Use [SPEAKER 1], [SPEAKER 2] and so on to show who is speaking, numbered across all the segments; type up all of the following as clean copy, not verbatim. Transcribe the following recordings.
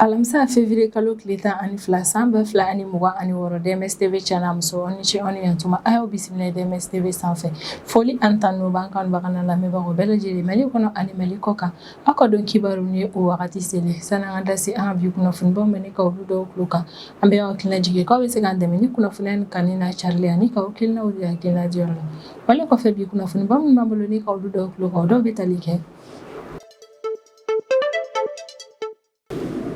[SPEAKER 1] Alamisa février kalo tile 12 san 2026 DMS TV cɛ n'a muso aw ni ce aw ni yantuma a y'aw bisimila DMS TV sanfɛ foli ani tanu b'an kanubaga n'an lamɛnbagaw bɛɛ lajɛlen Mali kɔnɔ ani Mali kɔ kan aw ka don kibaru ni o wagati selen sani an ka da se an ka bi kunnafonibaw ma ni ka olu dɔw tulo kan an bɛ aw hakilina jigin k'aw bɛ se k'an dɛmɛ ni kunnafoniya nin kanuni n'a carili ani k'aw hakilinaw di hakilina diyɔrɔ la wale kɔfɛ bi kunnafoniba minnu b'an bolo ni ka olu dɔw tulo kan o dɔw bɛ tali kɛ.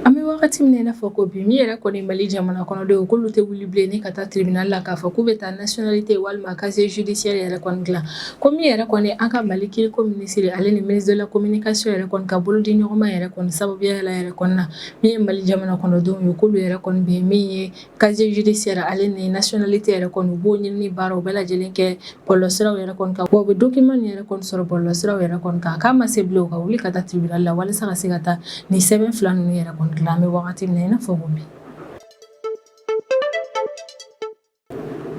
[SPEAKER 1] An bɛ wagati min na i n'a fɔ ko bi min yɛrɛ kɔni Mali jamana kɔnɔdenw k'olu tɛ wuli bilen ni ka taa tribunal la k'a fɔ k'u bɛ taa nationalité walima casier judiciaire yɛrɛ kɔni dilan ko min yɛrɛ kɔni an ka Mali kiriko minisiri ale ni ministre de la communication yɛrɛ kɔni ka bolodi ɲɔgɔnma yɛrɛ kɔni sababuya la yɛrɛ kɔni na min ye Mali jamana kɔnɔdenw ye k'olu yɛrɛ kɔni bɛ min ye casier judiciaire ale ni nationalité yɛrɛ kɔni u b'o ɲinini baaraw bɛɛ lajɛlen kɛ bɔlɔlɔsiraw yɛrɛ kɔni kan wa u bɛ document nin yɛrɛ kɔni sɔrɔ bɔlɔlɔsiraw yɛrɛ kɔni kan k'a ma se bilen u ka wuli ka taa tribunal la walasa ka se ka taa nin sɛbɛn fila ninnu yɛrɛ kɔni dilan an bɛ wagati min na i n'a fɔ ko bi.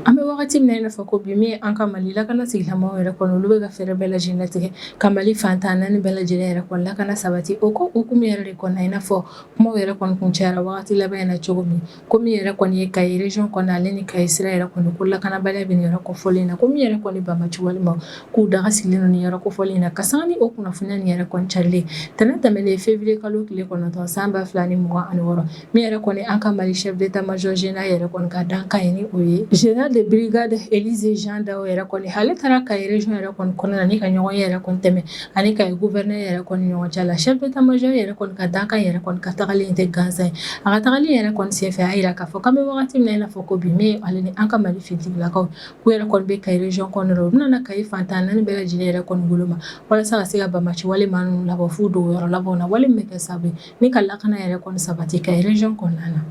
[SPEAKER 1] An bɛ wagati min na i n'a fɔ ko bi min ye an ka Mali lakana tigilamɔgɔw yɛrɛ kɔni olu bɛ ka fɛɛrɛ bɛɛ lajɛlen latigɛ ka Mali fan 14 bɛɛ lajɛlen yɛrɛ kɔni lakana sabati o ko hukumu yɛrɛ de kɔnɔna i n'a fɔ kumaw yɛrɛ kɔni kun cayara wagati laban in na cogo min ko min yɛrɛ kɔni ye Kayi région kɔnɔ ale ni Kayi sira yɛrɛ kɔni ko lakanabaliya bɛ nin yɔrɔ kofɔlen in na ko min yɛrɛ kɔni banbaanci walima k'u daga sigilen don nin yɔrɔ kofɔlen in na ka sanga ni o kunnafoniya nin yɛrɛ kɔni carilen tɛnɛn tɛmɛnen février kalo tile 9 san 2026 min yɛrɛ kɔni an ka Mali chef d'état major général yɛrɛ kɔni ka dankan ye ni o ye général de brigade Élisée Jean Dao yɛrɛ kɔni ale taara Kayi région yɛrɛ kɔni kɔnɔna na ni ka ɲɔgɔnye yɛrɛ kɔni tɛmɛ ani Kayi gouverneur yɛrɛ kɔni ɲɔgɔn cɛ la chef d'état major yɛrɛ kɔni ka dankan yɛrɛ kɔni ka tagali tɛ gansan ye a ka tagali yɛrɛ kɔni senfɛ a yira k'a fɔ k'an bɛ wagati min na i n'a fɔ ko bi min ale ni an ka Mali finitigilakaw k'u yɛrɛ kɔni bɛ Kayi région kɔnɔna la u bɛna na Kayi fan 14 bɛɛ lajɛlen yɛrɛ kɔni woloma walasa ka se ka banbaanci wale maa ninnu labɔ f'u dogoyɔrɔ labanw na wale min bɛ kɛ sababu ye ni ka lakana yɛrɛ kɔni sabati Kayi région kɔnɔna na.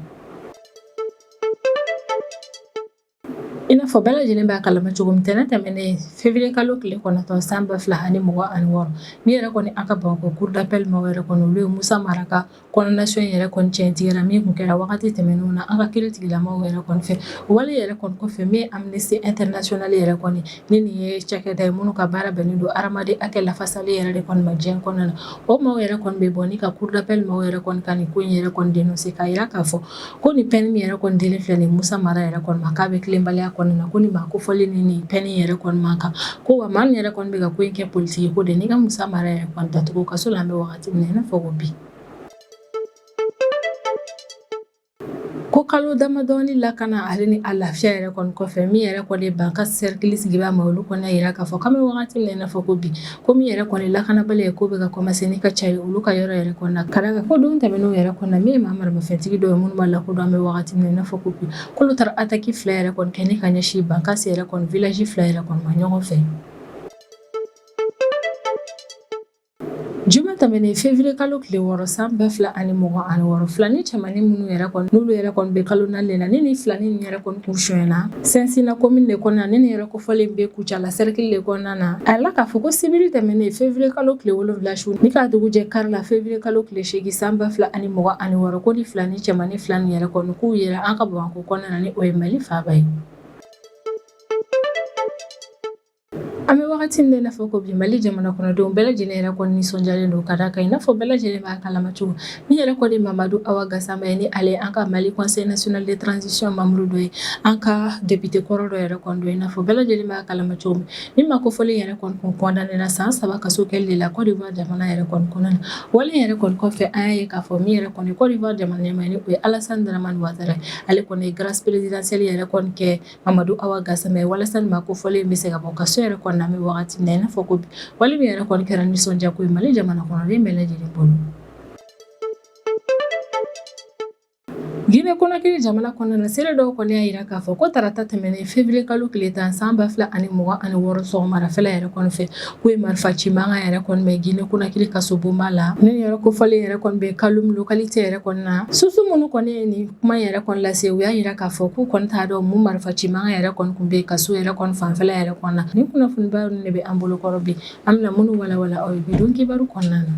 [SPEAKER 1] I n'a fɔ bɛɛ lajɛlen b'a kalama cogo min tɛnɛn tɛmɛnen février kalo tile 9 san 2026 min yɛrɛ kɔni an ka Bamakɔ cour d'appel maaw yɛrɛ kɔni olu ye Musa Mara ka condamnation yɛrɛ kɔni tiɲɛ tigɛra min kun kɛra wagati tɛmɛnenw na an ka kiiri tigilamaaw yɛrɛ kɔni fɛ o wale yɛrɛ kɔni kɔfɛ min ye Amnesty International yɛrɛ kɔni ni nin ye cakɛda ye minnu ka baara bɛnnen don hadamaden hakɛ lafasali yɛrɛ de kɔni ma diɲɛ kɔnɔna na o maaw yɛrɛ kɔni bɛ bɔ ni ka cour d'appel maaw yɛrɛ kɔni ka nin ko in yɛrɛ kɔni dénoncer k'a jira k'a fɔ ko nin peine min yɛrɛ kɔni dilen filɛ nin Musa Mara yɛrɛ kɔni ma k'a bɛ tilenbaliya kɔnɔna na ko nin maa kofɔlen ni nin peine yɛrɛ kɔni man kan ko wa maa min yɛrɛ kɔni bɛ ka ko in kɛ politiki ko de ni ka Musa Mara yɛrɛ kɔni datugu kaso la an bɛ wagati min na i n'a fɔ ko bi. Ko kalo damadɔni lakana ale ni a lafiya yɛrɛ kɔni kɔfɛ min yɛrɛ kɔni Bankass cercle sigibaa ma olu kɔni y'a jira k'a fɔ k'an bɛ wagati min na i n'a fɔ ko bi ko min yɛrɛ kɔni lakanabaliya ye ko bɛ ka commencer ni ka caya olu ka yɔrɔ yɛrɛ kɔni na ka d'a kan ko don tɛmɛnenw yɛrɛ kɔni na min ye maa maramafɛntigi dɔw ye minnu ma lakodɔn an bɛ wagati min na i n'a fɔ ko bi k'olu taara attaque fila yɛrɛ kɔni kɛ ni ka ɲɛsin Bankass yɛrɛ kɔni village fila yɛrɛ kɔni ma ɲɔgɔn fɛ. Juma tɛmɛnen février kalo tile 6 san 2026 filani cɛmannin minnu yɛrɛ kɔni n'olu yɛrɛ kɔni bɛ kalo naani na ni ni filani nin yɛrɛ kɔni kun sonyɛna Sɛnsina commune de kɔnɔna ni nin yɛrɛ kofɔlen bɛ Kucala cercle de kɔnɔna na a la k'a fɔ ko sibiri tɛmɛnen février kalo tile 7 su ni k'a dugu jɛ kari la février kalo tile 8 san 2026 ko ni filani cɛmannin fila nin yɛrɛ kɔni k'u yera an ka Bamakɔ kɔnɔna na ni o ye Mali faaba ye. An bɛ wagati min na i n'a fɔ ko bi Mali jamana kɔnɔdenw bɛɛ lajɛlen yɛrɛ kɔni nisɔndiyalen don ka d'a kan i n'a fɔ bɛɛ lajɛlen b'a kalama cogo min yɛrɛ kɔni Mamadu Awa Gasama ye ni ale an ka Mali Conseil national de transition membre dɔ ye an ka député kɔrɔ dɔ yɛrɛ kɔni don i n'a fɔ bɛɛ lajɛlen b'a kalama cogo min ni maa kofɔlen yɛrɛ kɔni kun condamné na san 3 kaso kɛli de la Côte d'Ivoire jamana yɛrɛ kɔni kɔnɔna na wale yɛrɛ kɔni kɔfɛ an y'a ye k'a fɔ min yɛrɛ kɔni Côte d'Ivoire jamana ɲɛmaa ni o ye Alassane Dramane Ouattara ale kɔni ye grâce présidentielle yɛrɛ kɔni kɛ Mamadu Awa Gasama ye walasa nin maa kofɔlen in bɛ se ka bɔ kaso yɛrɛ kɔnɔna an bɛ wagati min na i n'a fɔ ko bi wale min yɛrɛ kɔni kɛra nisɔndiyako ye Mali jamana kɔnɔden bɛɛ lajɛlen bolo. Guinée Conakry jamana kɔnɔna na seere dɔw kɔni y'a jira k'a fɔ ko tarata tɛmɛnen février kalo tile 10 san 2026 sɔgɔmadafɛla yɛrɛ kɔni fɛ k'u ye marifa ci mankan yɛrɛ kɔni mɛn Guinée Conakry kasobonba la ni nin yɔrɔ kofɔlen yɛrɛ kɔni bɛ Kaloum localité yɛrɛ kɔni na source minnu kɔni ye nin kuma yɛrɛ kɔni lase u y'a jira k'a fɔ k'u kɔni t'a dɔn mun marifa ci mankan yɛrɛ kɔni kun bɛ kaso yɛrɛ kɔni fanfɛla yɛrɛ kɔni na nin kunnafoniba ninnu de bɛ an bolo kɔrɔ bi an bɛna minnu walawala aw ye bi don kibaru kɔnɔna na.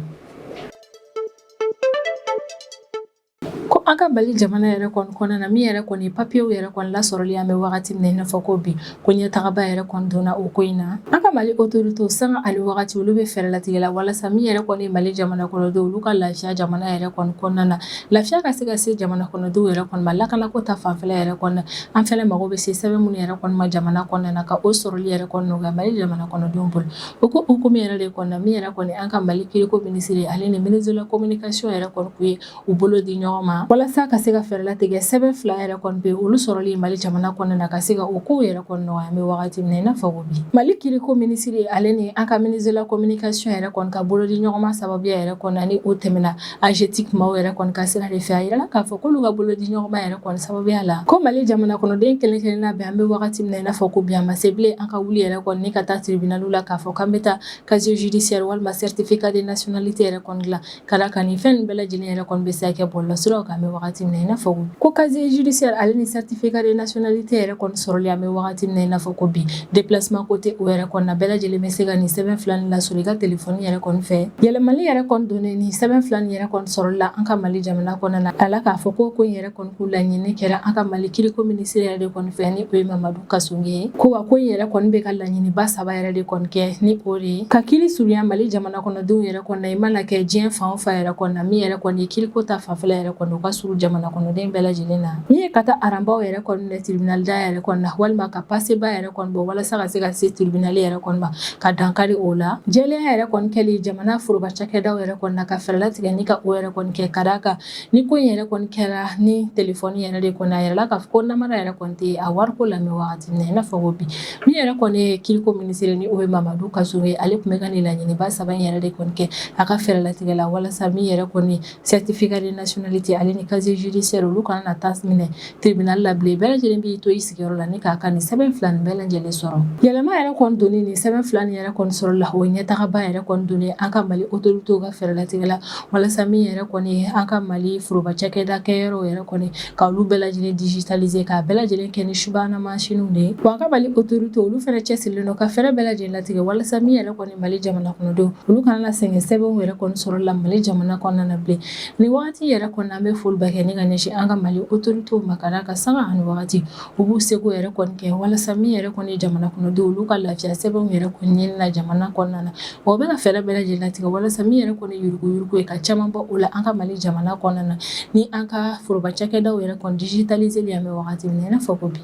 [SPEAKER 1] Ko an ka Mali jamana yɛrɛ kɔni kɔnɔna na, min yɛrɛ kɔni papiyew yɛrɛ kɔni lasɔrɔli, an bɛ wagati min na i n'a fɔ ko bi, ko ɲɛtagaba yɛrɛ kɔni donna o ko in na. An ka Mali autorités, sanga ani wagati, olu bɛ fɛɛrɛ latigɛ la walasa min yɛrɛ kɔni Mali jamana kɔnɔdenw, olu ka lafiya jamana yɛrɛ kɔni kɔnɔna na, lafiya ka se ka se jamana kɔnɔdenw yɛrɛ kɔni ma. Lakanako ta fanfɛla yɛrɛ kɔni, an fɛnɛ mago bɛ se sɛbɛn minnu yɛrɛ kɔni ma jamana kɔnɔna na, ka o sɔrɔli yɛrɛ kɔni nɔgɔya Mali jamana kɔnɔdenw bolo. O ko hukumu yɛrɛ de kɔnɔna, min yɛrɛ kɔni an ka Mali kiriko minisiri, ale ni ministre de la communication yɛrɛ kɔni kun ye u bolo di ɲɔgɔn ma walasa ka se ka fɛɛrɛ latigɛ sɛbɛn fila yɛrɛ kɔni bɛ olu sɔrɔli Mali jamana kɔnɔna na, ka se ka o kow yɛrɛ kɔni nɔgɔya. An bɛ wagati min na i n'a fɔ ko bi, Mali kiriko minisiri, ale ni an ka ministre de la communication yɛrɛ kɔni ka bolo di ɲɔgɔn ma sababuya yɛrɛ kɔni ni o tɛmɛna AGETIC maaw yɛrɛ kɔni ka sira de fɛ. A yirala k'a fɔ k'olu ka bolo di ɲɔgɔn ma yɛrɛ kɔni sababuya la, ko Mali jamana kɔnɔden kelen kelenna bɛɛ, an bɛ wagati min na i n'a fɔ ko bi, a ma se bilen an ka wuli yɛrɛ kɔni ni ka taa tribunal la k'a fɔ k'an bɛ taa casier judiciaire walima certificat de nationalité yɛrɛ kɔni dilan, ka d'a kan nin fɛn nin bɛɛ lajɛlen yɛrɛ kɔni bɛ se ka kɛ bɔlɔlɔsiraw kan. An bɛ wagati min na i n'a fɔ ko casier judiciaire, ale ni certificat de nationalité yɛrɛ kɔni sɔrɔli, an bɛ wagati min na i n'a fɔ ko bi, déplacement ko tɛ o yɛrɛ kɔni na. Bɛɛ lajɛlen bɛ se ka nin sɛbɛn fila nin lasɔrɔ i ka telefɔni yɛrɛ kɔni fɛ. Yɛlɛmali yɛrɛ kɔni donnen nin sɛbɛn fila nin yɛrɛ kɔni sɔrɔli la an ka Mali jamana kɔnɔna na, a la k'a fɔ ko in yɛrɛ kɔni ko laɲini kɛra an ka Mali kiriko minisiri yɛrɛ de kɔni fɛ, ni o ye Mamadu Kassogué ye, ko wa ko in yɛrɛ kɔni bɛ ka laɲiniba saba yɛrɛ de kɔni kɛ, ni o de ye ka kiri surunya Mali jamana kɔnɔdenw yɛrɛ kɔni na, i mana kɛ diɲɛ fan o fan yɛrɛ kɔni na, min yɛrɛ kɔni ye kiriko ta fanfɛla yɛrɛ kɔni, u ka surun jamana kɔnɔden bɛɛ lajɛlen na, min ye ka taa aranbaw yɛrɛ kɔni minɛ tribunal da yɛrɛ kɔni na, walima ka paseba yɛrɛ kɔni bɔ walasa ka se ka se tribunal yɛrɛ kɔni ma, ka dankari o la. Jɛlenya yɛrɛ kɔni kɛli jamana foroba cakɛdaw yɛrɛ kɔni na, ka fɛɛrɛ latigɛ ni ka o yɛrɛ kɔni kɛ, ka d'a kan ni ko in yɛrɛ kɔni kɛra ni telefɔni yɛrɛ de kɔni, a yirala k'a fɔ ko namara yɛrɛ kɔni tɛ a wariko la. Bɛ wagati min na i n'a fɔ ko bi, min yɛrɛ kɔni ye kiriko minisiri, ni o ye Mamadu Kassogué ye, ale tun bɛ ka nin laɲiniba saba in yɛrɛ de kɔni kɛ a ka fɛɛrɛ latigɛ la, walasa min yɛrɛ kɔni certificat de nationalité, ale ni casier judiciaire, olu kana na taa minɛ tribunal la bilen. Bɛɛ lajɛlen b'i to i sigiyɔrɔ la ni k'a ka nin sɛbɛn fila nin bɛɛ lajɛlen sɔrɔ. Yɛlɛma yɛrɛ kɔni donni nin sɛbɛn fila nin yɛrɛ kɔni sɔrɔ la, o ɲɛtagaba yɛrɛ kɔni donni an ka Mali autorités ka fɛɛrɛ latigɛ la, walasa min yɛrɛ kɔni ye an ka Mali foroba cakɛda kɛyɔrɔw yɛrɛ kɔni, ka olu bɛɛ lajɛlen digitaliser, k'a bɛɛ lajɛlen kɛ ni subahana mansinw de ye. Wa an ka Mali autorités, olu fana cɛsirilen don ka fɛɛrɛ bɛɛ lajɛlen latigɛ walasa min yɛrɛ kɔni Mali jamana kɔnɔdenw, olu kana na sɛgɛn sɛbɛnw yɛrɛ kɔni sɔrɔ la Mali jamana kɔnɔna na bilen. Nin wagati yɛrɛ kɔni, an bɛ foliba kɛ ni ka ɲɛsin an ka Mali autorités ma, ka d'a kan sanga ani wagati, u b'u seko yɛrɛ kɔni kɛ walasa min yɛrɛ kɔni jamana kɔnɔdenw, olu ka lafiya sɛbɛnw yɛrɛ kɔni ɲini na jamana kɔnɔna na. Wa u bɛ ka fɛɛrɛ bɛɛ lajɛlen latigɛ walasa min yɛrɛ kɔni yuruguyurugu ye, ka caman bɔ o la an ka Mali jamana kɔnɔna na, ni an ka foroba cakɛdaw yɛrɛ kɔni digitaliser an bɛ wagati min na i n'a fɔ ko bi.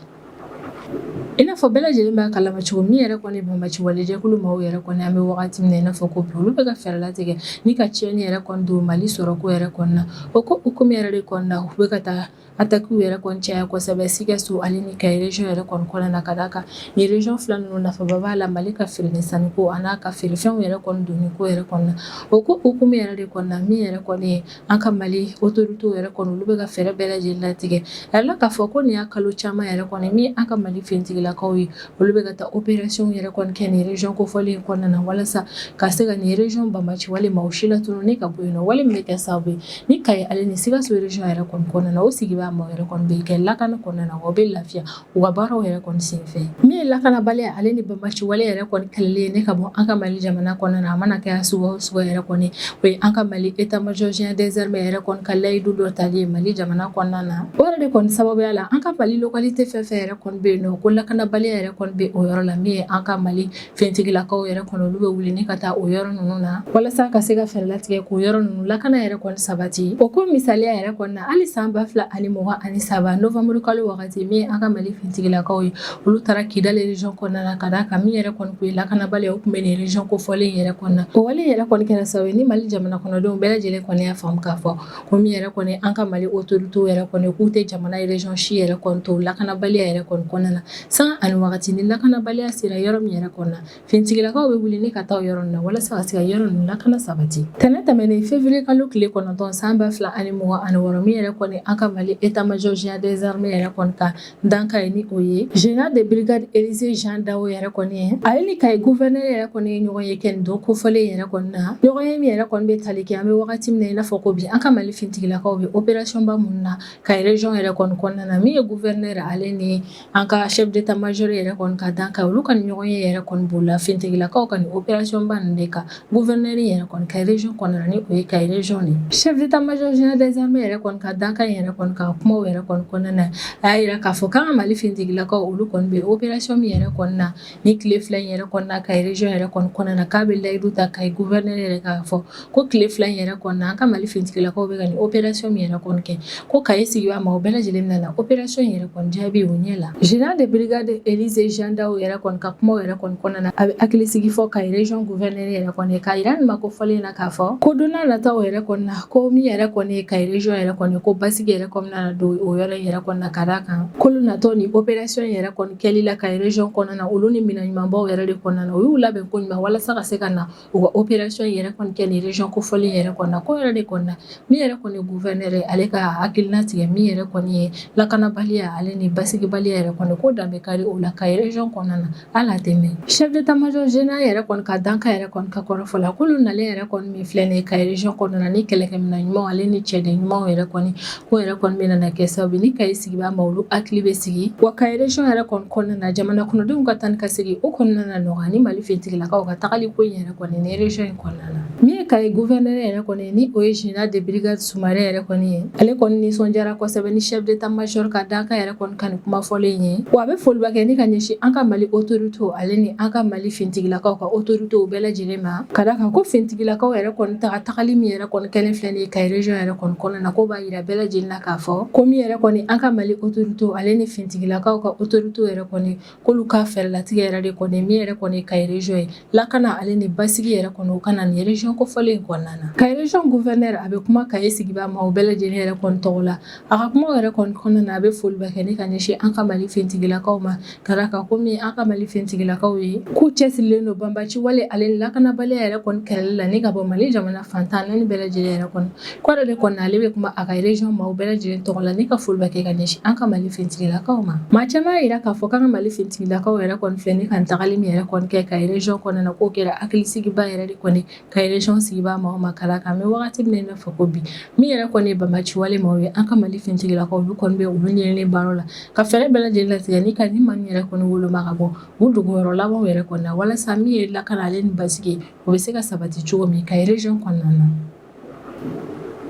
[SPEAKER 1] I n'a fɔ bɛɛ lajɛlen b'a kalama cogo min yɛrɛ kɔni, banbaanci walejɛkulu maaw yɛrɛ kɔni, an bɛ wagati min na i n'a fɔ ko bi, olu bɛ ka fɛɛrɛ latigɛ ni ka tiɲɛni yɛrɛ kɔni don Mali sɔrɔko yɛrɛ kɔni na. O ko hukumu yɛrɛ de kɔni na, u bɛ ka taa attaques yɛrɛ kɔni caya kosɛbɛ Sikaso ale ni Kayi région yɛrɛ kɔni kɔnɔna na, ka d'a kan nin région fila ninnu nafaba b'a la Mali ka feere ni sanniko a n'a ka feerefɛnw yɛrɛ kɔni donni ko yɛrɛ kɔni na. O ko hukumu yɛrɛ de kɔni na, min yɛrɛ kɔni ye an ka Mali autorités yɛrɛ kɔni, olu bɛ ka fɛɛrɛ bɛɛ lajɛlen latigɛ. A yirala k'a fɔ ko nin y'a kalo caman yɛrɛ kɔni min an ka Mali finitigilakaw ye, olu bɛ ka taa opération yɛrɛ kɔni kɛ nin région kofɔlen in kɔnɔna na, walasa ka se ka nin région banbaanci wale maaw si latunu ni ka bɔ yen nɔ, wale min bɛ kɛ sababu ye ni Kayi ale ni Sikaso région yɛrɛ kɔni kɔnɔna na, o sigibaa maaw yɛrɛ kɔni bɛ kɛ lakana kɔnɔna na, wa u bɛ lafiya u ka baaraw yɛrɛ kɔni senfɛ. Min ye lakanabaliya ale ni banbaanci wale yɛrɛ kɔni kɛlɛli ye ne ka bɔ an ka Mali jamana kɔnɔna na, a mana kɛ sugu o sugu yɛrɛ kɔni, o ye an ka Mali état major général des armées yɛrɛ kɔni ka layidu dɔ tali ye Mali jamana kɔnɔna na. O yɛrɛ de kɔni sababuya la, an ka Mali localité fɛn fɛn yɛrɛ kɔni bɛ yen nɔ ko lakanabaliya yɛrɛ kɔni bɛ o yɔrɔ la, min ye an ka Mali finitigilakaw yɛrɛ kɔni, olu bɛ wuli ni ka taa o yɔrɔ ninnu na walasa ka se ka fɛɛrɛ latigɛ k'o yɔrɔ ninnu lakana yɛrɛ kɔni sabati. O ko misaliya yɛrɛ kɔni na, hali san 2023 novembre kalo wagati, min ye an ka Mali finitigilakaw ye, olu taara Kidali région kɔnɔna na, ka d'a kan min yɛrɛ kɔni kun ye lakanabaliya, o tun bɛ nin région kofɔlen yɛrɛ kɔnɔna na. O wale yɛrɛ kɔni kɛra sababu ye ni Mali jamana kɔnɔdenw bɛɛ lajɛlen kɔni y'a faamu k'a fɔ ko min yɛrɛ kɔni an ka Mali autorités yɛrɛ kɔni, k'u tɛ jamana région si yɛrɛ kɔni to lakanabaliya yɛrɛ kɔni kɔnɔna na. San ani wagati, ni lakanabaliya sera yɔrɔ min yɛrɛ kɔnɔna na, finitigilakaw bɛ wuli ni ka taa yɔrɔ na walasa ka se ka yɔrɔ ninnu lakana sabati. Tɛnɛn tɛmɛnen, février kalo tile 9 san 2026, min yɛrɛ kɔni an ka Mali état major général des armées yɛrɛ kɔni ka dankan ye, ni o ye général de brigade Élisée Jean Dao yɛrɛ kɔni ye, ale ni Kayi gouverneur yɛrɛ kɔni ye ɲɔgɔn ye kɛ nin don kofɔlen yɛrɛ kɔni na. Ɲɔgɔn ye min yɛrɛ kɔni bɛ tali kɛ, an bɛ wagati min na i n'a fɔ ko bi, an ka Mali finitigilakaw bɛ opération ba minnu na Kayi région yɛrɛ kɔni kɔnɔna na, min ye gouverneur ale ni an ka ka chef d'état-major yɛrɛ kɔni ka dankan olu ka nin ɲɔgɔn ye yɛrɛ kɔni bolila finitigilakaw ka nin opération ba ninnu de kan gouverneur yɛrɛ kɔni ka région kɔnɔna ni o ye Kayi région de ye. Chef d'état-major général des armées yɛrɛ kɔni ka dankan yɛrɛ kɔni ka kumaw yɛrɛ kɔni kɔnɔna na, a y'a jira k'a fɔ k'an ka Mali finitigilakaw olu kɔni bɛ opération min yɛrɛ kɔni na ni tile 2 in yɛrɛ kɔnɔna Kayi région yɛrɛ kɔni kɔnɔna na, k'a bɛ layidu ta Kayi gouverneur yɛrɛ k'a fɔ ko tile 2 in yɛrɛ kɔnɔna an ka Mali finitigilakaw bɛ ka nin opération min yɛrɛ kɔni kɛ, ko Kayi sigibaa maaw bɛɛ lajɛlen bɛna na opération in yɛrɛ kɔni jaabi u ɲɛ la. Général de brigade Élisée Jean Dao yɛrɛ kɔni ka kumaw yɛrɛ kɔni kɔnɔna na, a bɛ hakilisigi fɔ Kayi région gouverneur yɛrɛ kɔni k'a jira nin ma ko fɔlen na k'a fɔ ko don n'a nataw yɛrɛ kɔni na, ko min yɛrɛ kɔni ye Kayi région yɛrɛ kɔni, ko basigi yɛrɛ kɔni na don o yɔrɔ in yɛrɛ kɔni na, ka d'a kan k'olu natɔ ni opération yɛrɛ kɔni kɛli la Kayi région kɔnɔna na, olu ni minɛn ɲumanbaw yɛrɛ de kɔnɔna na, u y'u labɛn ko ɲuman walasa ka se ka na u ka opération yɛrɛ kɔni kɛ nin région kofɔlen yɛrɛ kɔni na. Ko yɛrɛ de kɔni na, min yɛrɛ kɔni ye gouverneur ye, ale ka hakilina tigɛ min yɛrɛ kɔni ye lakanabaliya ale ni basigibaliya yɛrɛ kɔni, ko dan bɛ kari o la Kayi région kɔnɔna na, hali a tɛ mɛn. Chef d'état-major général yɛrɛ kɔni ka dankan yɛrɛ kɔni ka kɔrɔfɔ la, k'olu nalen yɛrɛ kɔni min filɛ nin ye Kayi région kɔnɔna na ni kɛlɛkɛminɛn ɲumanw ale ni cɛden ɲumanw yɛrɛ kɔni, ko yɛrɛ kɔni bɛna na kɛ sababu ni Kayi sigibaa ma olu hakili bɛ sigi, wa Kayi région yɛrɛ kɔni kɔnɔna na, jamana kɔnɔdenw ka taa ni ka segin o kɔnɔna na nɔgɔya ni Mali finitigilakaw ka tagali ko in yɛrɛ kɔni ni région in kɔnɔna na. Min ye Kayi gouverneur yɛrɛ kɔni ni o ye général de brigade Sumare yɛrɛ kɔni ye, ale kɔni nisɔndiyara kosɛbɛ ni chef d'état-major ka dankan yɛrɛ kɔni ka nin kuma fɔlen ye, wa a bɛ foliba kɛ ni ka ɲɛsin an ka Mali autorité ale ni an ka Mali finitigilakaw ka autorité bɛɛ lajɛlen ma, ka d'a kan ko finitigilakaw yɛrɛ kɔni tagali min yɛrɛ kɔni kɛlen filɛ nin ye Kayi région yɛrɛ kɔni kɔnɔna na, ko b'a jira bɛɛ lajɛlen na k'a fɔ ko min yɛrɛ kɔni an ka Mali autorité ale ni finitigilakaw ka autorité yɛrɛ kɔni, k'olu ka fɛɛrɛlatigɛ yɛrɛ de kɔni min yɛrɛ kɔni Kayi région ye lakana ale ni basigi yɛrɛ kɔni, o ka na nin région kofɔlen in kɔnɔna na. Kayi région gouverneur a bɛ kuma Kayi sigibaa maaw bɛɛ lajɛlen yɛrɛ kɔni tɔgɔ la. A ka kumaw yɛrɛ kɔni kɔnɔna na, a bɛ foliba kɛ ni ka ɲɛsin an ka Mali finitigilakaw ma, ka d'a kan komi an ka Mali finitigilakaw ye k'u cɛsirilen don banbaci wale ale ni lakanabaliya yɛrɛ kɔni kɛlɛli la ni ka bɔ Mali jamana fan 14 bɛɛ lajɛlen yɛrɛ kɔnɔ. Ko yɛrɛ de kɔni ale bɛ kuma a ka région maaw bɛɛ lajɛlen tɔgɔ la ni ka foliba kɛ ka ɲɛsin an ka Mali finitigilakaw ma. Maa caman y'a jira k'a fɔ k'an ka Mali finitigilakaw yɛrɛ kɔni filɛ ni ka tagali min yɛrɛ kɔni kɛ Kayi région kɔnɔna na, k'o kɛra hakilisigiba yɛrɛ de kɔni Kayi région sigibaa maaw ma, ka d'a kan an bɛ wagati min na i n'a fɔ ko bi, min yɛrɛ kɔni ye banbaci wale maaw ye, an ka Mali finitigilakaw olu kɔni bɛ olu ɲinini baaraw la ka fɛɛrɛ bɛɛ lajɛlen latigɛ ni ka ni maa min yɛrɛ kɔni woloma ka bɔ u dogoyɔrɔ labanw yɛrɛ kɔni na, walasa min ye lakana ale ni basigi o bɛ se ka sabati cogo min Kayi région kɔnɔna na.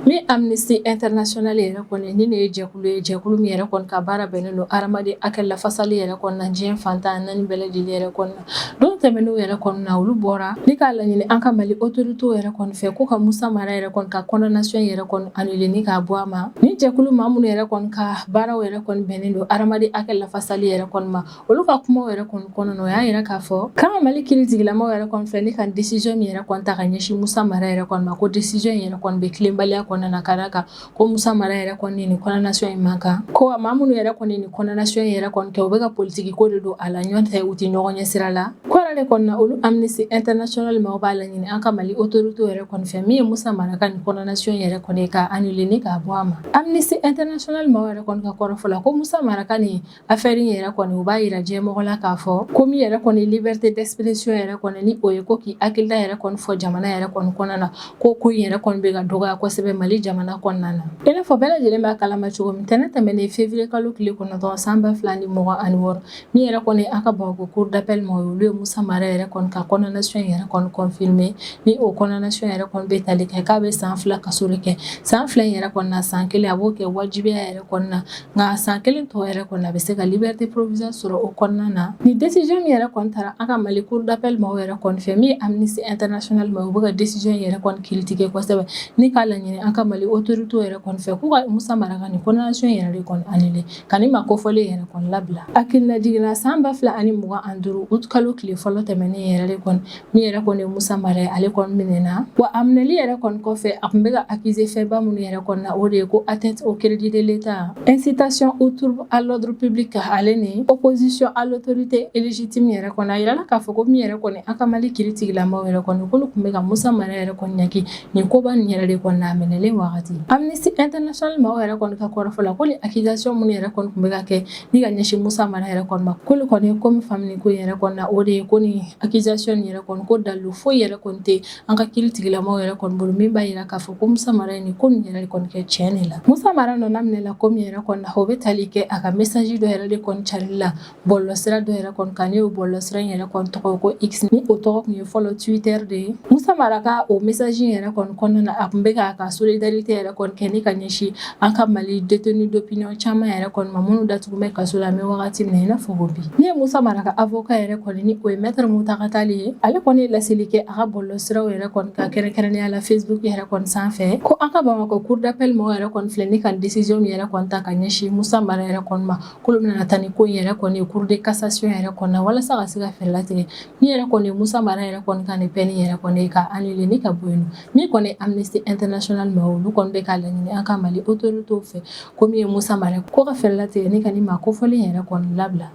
[SPEAKER 1] Min Amnesty International yɛrɛ kɔni ni ne ye jɛkulu ye, jɛkulu min yɛrɛ kɔni ka baara bɛnnen don hadamaden hakɛ lafasali yɛrɛ kɔni na diɲɛ fan 14 bɛɛ lajɛlen yɛrɛ kɔni na, don tɛmɛnenw yɛrɛ kɔni na, olu bɔra ni k'a laɲini an ka Mali autorité yɛrɛ kɔni fɛ ko ka Musa Mara yɛrɛ kɔni ka condamnation yɛrɛ kɔni annuler ni k'a bɔ a ma. Ni jɛkulu maa minnu yɛrɛ kɔni ka baaraw yɛrɛ kɔni bɛnnen don hadamaden hakɛ lafasali yɛrɛ kɔni ma, olu ka kumaw yɛrɛ kɔni kɔnɔna na, o y'a yira k'a fɔ k'an ka Mali kiiritigilamaw yɛrɛ kɔni fɛ ni ka décision min yɛrɛ kɔni ta ka ɲɛsin Musa Mara yɛrɛ kɔni ma, ko décision in yɛrɛ kɔni bɛ tilenbaliya kɔnɔna na, ka d'a kan ko Musa Mara yɛrɛ kɔni nin condamnation in man kan, ko maa minnu yɛrɛ kɔni nin condamnation in yɛrɛ kɔni kɛ, u bɛ ka politiki ko de don a la, ɲɔgɔn tɛ u tɛ ɲɔgɔn ɲɛ sira la. Ko yɛrɛ de kɔni na, olu Amnesty International maaw b'a laɲini an ka Mali autorité yɛrɛ kɔni fɛ min ye Musa Mara ka nin condamnation yɛrɛ kɔni ka annuler ni k'a bɔ a ma. Amnesty International maaw yɛrɛ kɔni ka kɔrɔfɔ la, ko Musa Mara ka nin affaire in yɛrɛ kɔni, u b'a yira diɲɛmɔgɔ la k'a fɔ ko min yɛrɛ kɔni liberté d'expression yɛrɛ kɔni, ni o ye ko k'i hakilila yɛrɛ kɔni fɔ jamana yɛrɛ kɔni kɔnɔna na, ko in yɛrɛ kɔni bɛ ka dɔgɔya kosɛbɛ Mali jamana kɔnɔna na. I n'a fɔ bɛɛ lajɛlen b'a kalama cogo min, tɛnɛn tɛmɛnen février kalo tile 9 san 2026, min yɛrɛ kɔni an ka Bamakɔ cour d'appel maaw ye, olu ye Musa Mara yɛrɛ kɔni ka condamnation yɛrɛ kɔni confirmer, ni o condamnation yɛrɛ kɔni bɛ tali kɛ k'a bɛ san 2 kaso de kɛ. San 2 in yɛrɛ kɔni na, san 1 a b'o kɛ wajibiya yɛrɛ kɔni na, nka san 1 tɔ yɛrɛ kɔni a bɛ se ka liberté provisoire sɔrɔ o kɔnɔna na. Ni décision min yɛrɛ kɔni taara an ka Mali cour d'appel maaw yɛrɛ kɔni fɛ, min ye Amnesty International maaw, u bɛ ka décision yɛrɛ kɔni critiquer kosɛbɛ ni k'a laɲini an ka Mali autorité yɛrɛ kɔni fɛ k'u ka Musa Mara ka nin condamnation yɛrɛ de kɔni annuler, ka nin maa kofɔlen yɛrɛ kɔni labila. Hakililajigin na, san 2025 août kalo tile fɔlɔ tɛmɛnen yɛrɛ de kɔni, min yɛrɛ kɔni ye Musa Mara ye, ale kɔni minɛna, wa a minɛli yɛrɛ kɔni kɔfɛ, a tun bɛ ka accuser fɛnba minnu yɛrɛ kɔni na, o de ye ko atteinte au crédit de l'État, incitation au trouble à l'ordre public, ale ni opposition à l'autorité légitime yɛrɛ kɔni. A yirala k'a fɔ ko min yɛrɛ kɔni an ka Mali kiiritigilamaw yɛrɛ kɔni, k'olu tun bɛ ka Musa Mara yɛrɛ kɔni ɲangi nin koba nin yɛrɛ de kɔni na a minɛlen wagati. Amnesty International maaw yɛrɛ kɔni ka kɔrɔfɔ la, ko ni accusation minnu yɛrɛ kɔni tun bɛ ka kɛ ni ka ɲɛsin Musa Mara yɛrɛ kɔni ma, k'olu kɔni ye ko min faamu nin ko in yɛrɛ kɔni na, o de ye ko ko nin accusation nin yɛrɛ kɔni, ko dalilu foyi yɛrɛ kɔni tɛ an ka kiiri tigilamaw yɛrɛ kɔni bolo min b'a jira k'a fɔ ko Musa Mara ye nin ko nin yɛrɛ kɔni kɛ tiɲɛ de la. Musa Mara nɔnaminɛla ko min yɛrɛ kɔni na, o bɛ tali kɛ a ka message dɔ yɛrɛ de kɔni carili la bɔlɔlɔsira dɔ yɛrɛ kɔni kan, ne y'o bɔlɔlɔsira in yɛrɛ kɔni tɔgɔ ko X, ni o tɔgɔ tun ye fɔlɔ Twitter de ye. Musa Mara ka o message in yɛrɛ kɔni kɔnɔna na, a tun bɛ k'a ka solidarité yɛrɛ kɔni kɛ ni ka ɲɛsin an ka Mali détenu d'opinion caman yɛrɛ kɔni ma, minnu datugu bɛ kaso la an bɛ wagati min na i n'a fɔ ko bi. Min ye Musa Mara ka avocat yɛrɛ kɔni, ni o ye maître Mountaga Tall ye, ale kɔni ye laseli kɛ a ka bɔlɔlɔsiraw yɛrɛ kɔni kan, kɛrɛnkɛrɛnnenya la Facebook yɛrɛ kɔni sanfɛ, ko an ka Bamakɔ cour d'appel mɔgɔw yɛrɛ kɔni filɛ ni ka décision min yɛrɛ kɔni ta ka ɲɛsin Musa Mara yɛrɛ kɔni ma, k'olu bɛna taa ni ko in yɛrɛ kɔni ye cour de cassation yɛrɛ kɔni na, walasa ka se ka fɛɛrɛ latigɛ min yɛrɛ kɔni ye Musa Mara yɛrɛ kɔni ka nin peine yɛrɛ kɔni ye ka annuler ni ka bɔ yen nɔ. Min kɔni ye Amnesty International ma, olu kɔni bɛ k'a laɲini an ka Mali autorités fɛ ko min ye Musa Mara, ko ka fɛɛrɛ latigɛ ni ka nin maa kofɔlen yɛrɛ kɔni labila.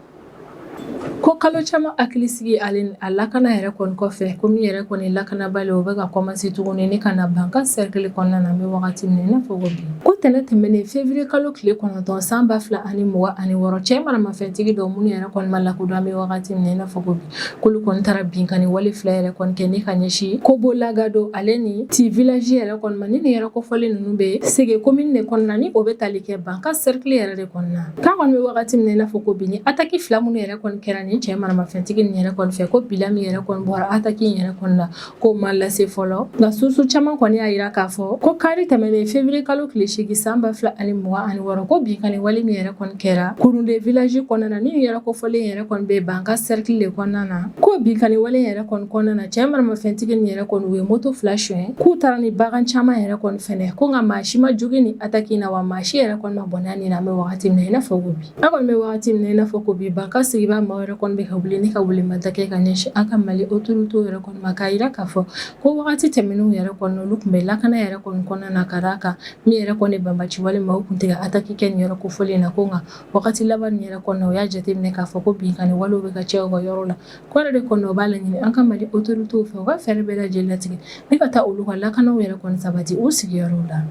[SPEAKER 1] Ko kalo caman hakilisigi ale a lakana yɛrɛ kɔni kɔfɛ, ko min yɛrɛ kɔni lakanabali, o bɛ ka commencer tuguni ni ka na Bankass cercle kɔnɔna na an bɛ wagati min na i n'a fɔ ko bi. Ko tɛnɛn tɛmɛnen février kalo tile 9 san 2026, cɛ maramafɛntigi dɔw minnu yɛrɛ kɔni ma lakodɔn an bɛ wagati min na i n'a fɔ ko bi, k'olu kɔni taara binkanni wale fila yɛrɛ kɔni kɛ ni ka ɲɛsin Kobolagado ale ni Ti village yɛrɛ kɔni ma. Ni nin yɛrɛ kofɔlen ninnu bɛ Sege commune de kɔnɔna, ni o bɛ tali kɛ Bankass cercle yɛrɛ de kɔnɔna. K'an kɔni bɛ wagati min na i n'a fɔ ko bi, ni attaque fila minnu yɛrɛ kɔni kɛra nin cɛ maramafɛntigi nin yɛrɛ kɔni fɛ, ko bilan min yɛrɛ kɔni bɔra attaque in yɛrɛ kɔni na, k'o ma lase fɔlɔ. Nka source caman kɔni y'a jira k'a fɔ ko kari tɛmɛnen février kalo tile 8 san 2026, ko binkanni wale min yɛrɛ kɔni kɛra Kurunde village kɔnɔna na, ni yɛrɛ kofɔlen yɛrɛ kɔni bɛ Bankass cercle de kɔnɔna na, ko binkanni wale yɛrɛ kɔni kɔnɔna na, cɛ maramafɛntigi nin yɛrɛ kɔni, u ye moto fila suɲɛ, k'u taara ni bagan caman yɛrɛ kɔni fɛnɛ, ko nka maa si ma jogin ni attaque in na, wa maa si yɛrɛ kɔni ma bɔnɛ a ni na an bɛ wagati min na i n'a fɔ ko bi. An kɔni bɛ wagati min na i n'a fɔ ko bi, Bankass sigibaa maaw yɛrɛ kɔni bɛ ka wuli ni ka welemada kɛ ka ɲɛsin an ka Mali autorités yɛrɛ kɔni ma, k'a jira k'a fɔ ko wagati tɛmɛnenw yɛrɛ kɔni, olu tun bɛ lakana yɛrɛ kɔni kɔnɔna na, ka d'a kan min yɛrɛ kɔni banbaci wale maaw tun tɛ ka attaque kɛ nin yɔrɔ kofɔlen na. Ko nka wagati laban nin yɛrɛ kɔnɔna, u y'a jateminɛ k'a fɔ ko binkanni walew bɛ ka caya u ka yɔrɔ la. Ko yɛrɛ de kɔni, u b'a laɲini an ka Mali autorités fɛ, u ka fɛɛrɛ bɛɛ lajɛlen latigɛ ni ka taa olu ka lakanaw yɛrɛ kɔni sabati u sigiyɔrɔw la.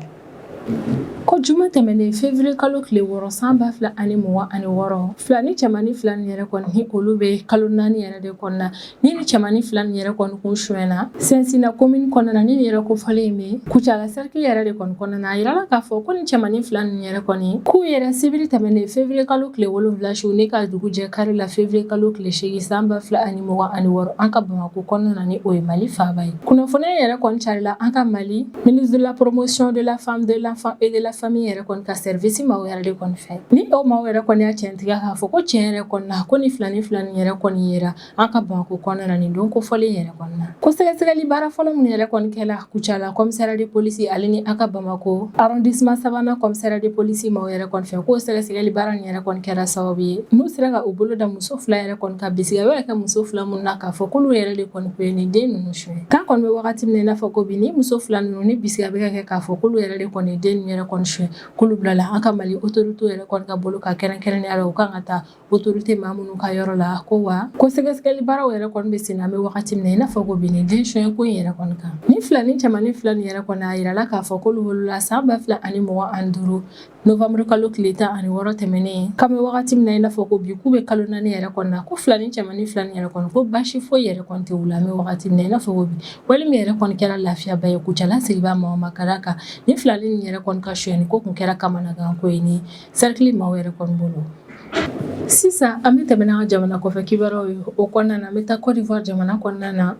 [SPEAKER 1] Ko juma tɛmɛnen février kalo tile 6 san 2026, filani cɛmannin fila nin yɛrɛ kɔni, ni olu bɛ kalo 4 yɛrɛ de kɔnɔna, ni ni cɛmannin fila nin yɛrɛ kɔni kun sonyɛna Sɛnsina commune kɔnɔna na, ni nin yɛrɛ kofɔlen in bɛ Kucala cercle yɛrɛ de kɔni kɔnɔna na. A yirala k'a fɔ ko ni cɛmannin fila nin yɛrɛ kɔni, k'u yɛrɛ sibiri tɛmɛnen février kalo tile 7 su ni ka dugu jɛ kari la février kalo tile 8 san 2026, an ka Bamakɔ kɔnɔna na, ni o ye Mali faaba ye. Kunnafoniya yɛrɛ kɔni carila an ka Mali ministre de la promotion de la femme, de l'enfant et de la famille yɛrɛ kɔni ka service maaw yɛrɛ de kɔni fɛ. Ni o maaw yɛrɛ kɔni y'a tiɲɛtigiya k'a fɔ ko tiɲɛ yɛrɛ kɔni na, ko ni filani fila nin yɛrɛ kɔni yera an ka Bamakɔ kɔnɔna na nin don kofɔlen yɛrɛ kɔni na. Ko sɛgɛsɛgɛli baara fɔlɔ minnu yɛrɛ kɔni kɛla Kucala commissariat de police ale ni an ka Bamakɔ arrondissement sabanan commissariat de police maaw yɛrɛ kɔni fɛ, k'o sɛgɛsɛgɛli baara nin yɛrɛ kɔni kɛra sababu ye n'u sera ka u bolo da muso fila yɛrɛ kɔni kan, bisigiya bɛ kɛ muso fila minnu na k'a fɔ k'olu yɛrɛ de kɔni kun ye nin den ninnu suɲɛ. K'an kɔni bɛ wagati min na i n'a fɔ ko bi, ni muso fila ninnu ni bisigiya bɛ ka kɛ k'a fɔ k'olu yɛrɛ de kɔni den ninnu yɛrɛ kɔni suɲɛ, k'olu bilala an ka Mali autorité yɛrɛ kɔni ka bolo kan, kɛrɛnkɛrɛnnenya la u kan ka taa autorité maa minnu ka yɔrɔ la. Ko wa ko sɛgɛsɛgɛli baaraw yɛrɛ kɔni bɛ sen na an bɛ wagati min na i n'a fɔ ko bi nin den suɲɛ ko in yɛrɛ kɔni kan. Ni filani cɛmannin fila nin yɛrɛ kɔni, a yirala k'a fɔ k'olu wolola san 2025 novembre kalo tile 16 tɛmɛnen. K'an bɛ wagati min na i n'a fɔ ko bi, k'u bɛ kalo 4 yɛrɛ kɔni na. Ko filani cɛmannin fila nin yɛrɛ kɔni, ko baasi foyi yɛrɛ kɔni tɛ u la an bɛ wagati min na i n'a fɔ ko bi. Wale min yɛrɛ kɔni kɛra lafiyaba ye Kucala sigibaa maaw ma, ka d'a kan ni filani nin yɛrɛ kɔni ka sonyɛni ko kun kɛra kamanagan ko ye ni cercle maaw yɛrɛ kɔni bolo. Sisan an bɛ tɛmɛ n'an ka jamana kɔfɛ kibaruyaw ye. O kɔnɔna na, an bɛ taa Côte d'Ivoire jamana kɔnɔna na.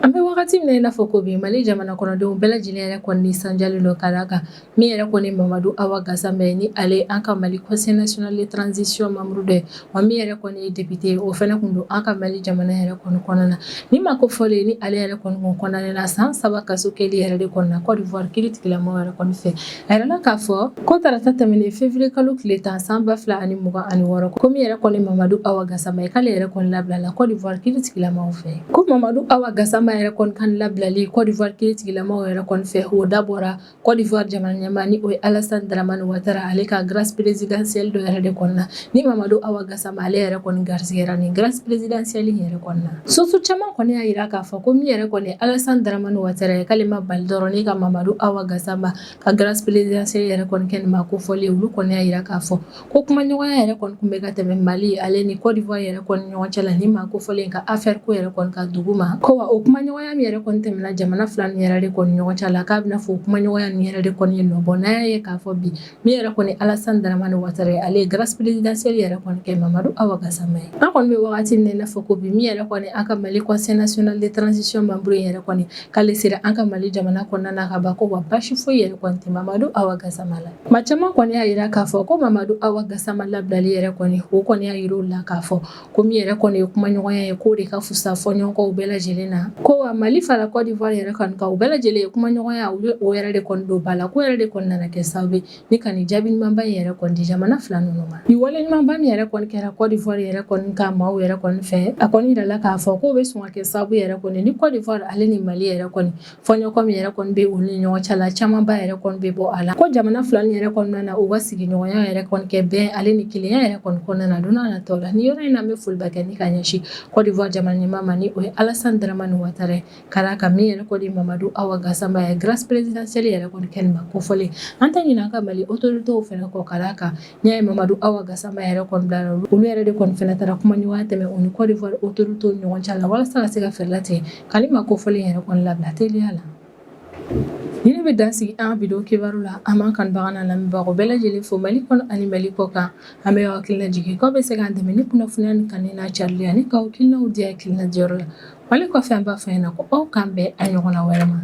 [SPEAKER 1] An bɛ wagati min na i n'a fɔ ko bi, Mali jamana kɔnɔdenw bɛɛ lajɛlen yɛrɛ kɔni nisɔndiyalen don, ka d'a kan min yɛrɛ kɔni Mamadu Awa Gasama ye, ni ale an ka Mali Conseil national de transition membre dɔ ye, wa min yɛrɛ kɔni ye député ye, o fana kun don an ka Mali jamana yɛrɛ kɔni kɔnɔna na. Ni maa kofɔlen, ni ale yɛrɛ kɔni kun condamné na san 3 kaso kɛli yɛrɛ de kɔni na Côte d'Ivoire kiiri tigilamɔgɔw yɛrɛ kɔni fɛ. A yirala k'a fɔ ko tarata tɛmɛnen février kalo tile 10 san 2026, ko min yɛrɛ kɔni Mamadu Awa Gasama ye, k'ale yɛrɛ kɔni labilala Côte d'Ivoire kiiri tigilamɔgɔw fɛ. Ko Mamadu Awa Gasama yɛrɛ kɔni kɔni ka labilali Côte d'Ivoire kiritigilamaw yɛrɛ kɔni fɛ, o dabɔra Côte d'Ivoire jamana ɲɛmaa ni o ye Alassane Dramane Ouattara, ale ka grâce présidentielle dɔ yɛrɛ de kɔnɔna ni Mamadu Awa Gassama ale yɛrɛ kɔni garisigɛra nin grâce présidentielle yɛrɛ kɔnɔna. Source caman kɔni y'a jira k'a fɔ ko min yɛrɛ kɔni Alassane Dramane Ouattara ye, k'ale ma bali dɔrɔn ne ka Mamadu Awa Gassama ka grâce présidentielle yɛrɛ kɔni kɛ nin ma kofɔlen. Olu kɔni y'a jira k'a fɔ ko kumaɲɔgɔnya yɛrɛ kɔni tun bɛ ka tɛmɛ Mali ale ni Côte d'Ivoire yɛrɛ kɔni ɲɔgɔn cɛ la ni maa kofɔlen ka affaire ko yɛrɛ kɔni ka dugu ma, ko wa o kumaɲɔgɔnya min yɛrɛ kɔni tɛmɛna jamana fila nin yɛrɛ de kɔni ɲɔgɔn cɛ la, k'a bɛna fɔ o kumaɲɔgɔnya nin yɛrɛ de kɔni ye nɔ bɔ. N'a y'a ye k'a fɔ bi min yɛrɛ kɔni Alassane Dramane Ouattara ye, ale ye grâce présidentielle yɛrɛ kɔni kɛ Mamadu Awa Gassama ye. An kɔni bɛ wagati min na i n'a fɔ ko bi, min yɛrɛ kɔni an ka Mali Conseil national de transition membre yɛrɛ kɔni, k'ale sera an ka Mali jamana kɔnɔna na ka ban, ko wa basi foyi yɛrɛ kɔni tɛ Mamadu Awa Gassama la. Maa caman kɔni y'a jira k'a fɔ ko Mamadu Awa Gassama labilali yɛrɛ kɔni, o kɔni y'a jira u la k'a fɔ ko min yɛrɛ kɔni ye kumaɲɔgɔnya ye, k'o de ka fisa fɔɲɔgɔnkɔw bɛɛ lajɛlen na, ko wa Mali fara Côte d'Ivoire yɛrɛ kɔni kan, u bɛɛ lajɛlen ye kumaɲɔgɔnya, u ye o yɛrɛ de kɔni don ba la, ko yɛrɛ de kɔni nana kɛ sababu ye ni ka nin jaabi ɲumanba in yɛrɛ kɔni di jamana fila ninnu ma. Nin wale ɲumanba min yɛrɛ kɔni kɛra Côte d'Ivoire yɛrɛ kɔni ka maaw yɛrɛ kɔni fɛ, a kɔni yirala k'a fɔ k'o bɛ sɔn ka kɛ sababu yɛrɛ kɔni ni Côte d'Ivoire ale ni Mali yɛrɛ kɔni fɔɲɔgɔnkɔ min yɛrɛ kɔni bɛ olu ni ɲɔgɔn cɛ la, camanba yɛrɛ kɔni bɛ bɔ a la, ko jamana fila nin yɛrɛ kɔnɔna na, u ka sigiɲɔgɔnya yɛrɛ kɔni kɛ bɛn ale ni kelenya yɛrɛ kɔni kɔnɔna na don n'a nataw la. Nin yɔrɔ in na, an bɛ foliba kɛ ni ka ɲɛsin Côte d'Ivoire jamana ɲɛmaa ma, ni o ye Alassane Dramane Ouattara ye, ka d'a kan min yɛrɛ kɔni Mamadu Awa Gassama ye grâce présidentielle yɛrɛ kɔni kɛ nin ma kofɔlen. An tɛ ɲinɛ an ka Mali autorités fɛnɛ kɔ, ka d'a kan n'i y'a ye Mamadu Awa Gassama yɛrɛ kɔni bilara, olu yɛrɛ de kɔni fɛnɛ taara kumaɲɔgɔnya tɛmɛ u ni Côte d'Ivoire autorités ɲɔgɔn cɛ la walasa ka se ka fɛɛrɛ latigɛ ka nin maa kofɔlen yɛrɛ kɔni labila teliya la. Ni ne bɛ dan sigi an video kibaru la. An b'an kanubaga n'a lamɛnbagaw bɛɛ lajɛlen fo Mali kɔnɔ ani Mali kɔ kan. An bɛ hakili lajigin k'aw bɛ se k'an dɛmɛ ni kunnafoniya ni kanu n'a carili ani k'aw hakilinaw di hakilina diyɔrɔ la. Mali kɔfɛ, an b'a fɔ ɲɛna ko aw k'an bɛn a ɲɔgɔnna wɛrɛ ma.